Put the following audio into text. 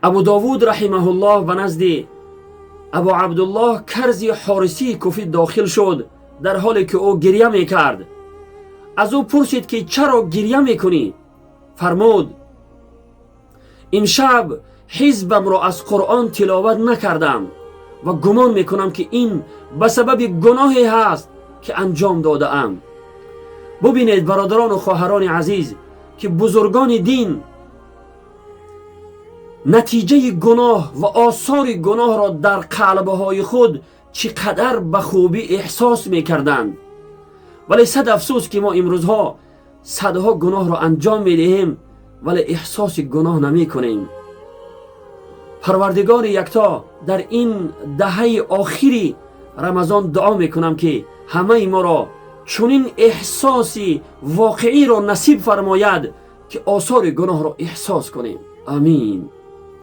Абу Довуд раҳимаҳуллоҳ ба назди Абу Абдуллоҳ Карзи Ҳорисии Куфӣ дохил шуд, дар ҳоле ки ӯ гирья мекард. Аз ӯ пурсид, ки чаро гирья мекунӣ? Фармуд: «Имшаб ҳизбамро аз Қуръон тиловат накардам ва гумон мекунам, ки ин ба сабаби гуноҳе ҳаст, ки анҷом додаам». Бубинед, бародарону хоҳарони азиз, ки бузургони дин натиҷаи гуноҳ ва осори гуноҳро дар қалбҳои худ чӣ қадар ба хубӣ эҳсос мекарданд. Вале сад афсӯс, ки мо имрӯзҳо садҳо гуноҳро анҷом медиҳем, вале эҳсоси гуноҳ намекунем. Парвардигори Якто, дар ин даҳаи охири Рамазон дуо мекунам, ки ҳамаи моро чунин эҳсоси воқеиро насиб фармояд, ки осори гуноҳро эҳсос кунем. Амин.